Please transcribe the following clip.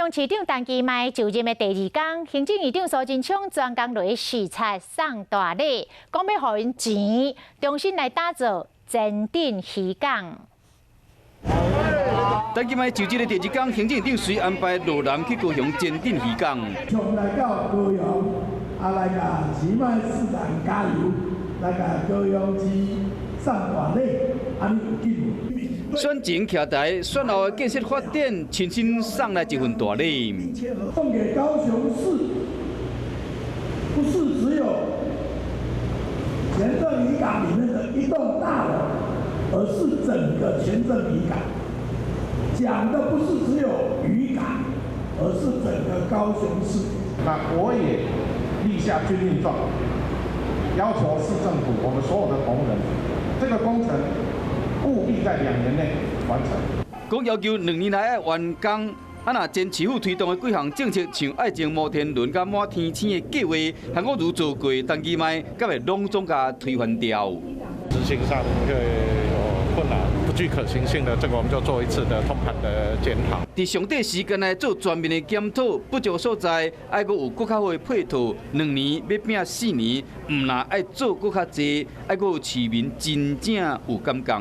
雄市長陳其邁就任的第二工，行政院長蘇貞昌專工落去視察送大禮，講欲予𪜶錢，重新來打造前鎮漁港。陳其邁就職的第二工，行政院長隨安排落南去高雄前鎮漁港。從來到高雄，啊來共其邁市長加油，來共高雄市送大禮，按呢有緊無？選前徛台，選後的建設發展，親身送來一份大禮。送給高雄市，不是只有前鎮漁港裡面的一棟大樓，而是整個前鎮漁港。講的不是只有漁港，而是整個高雄市。那我也立下軍令狀，要求市政府，我們所有的同仁，這個工程務必在2年內完成。講要求2年內愛完工，啊若前市府推動的幾項政策，像愛情摩天輪佮滿天星的計劃，韓國瑜做過，陳其邁閣會攏總共推翻掉。執行上會有困難，不具可行性的，這個我們就做一次的通盤的檢討。佇上短時間內做全面的檢討，不足所在，愛閣有閣較好的配套，2年欲拼4年，毋但愛做閣較濟，愛閣有市民真正有感覺。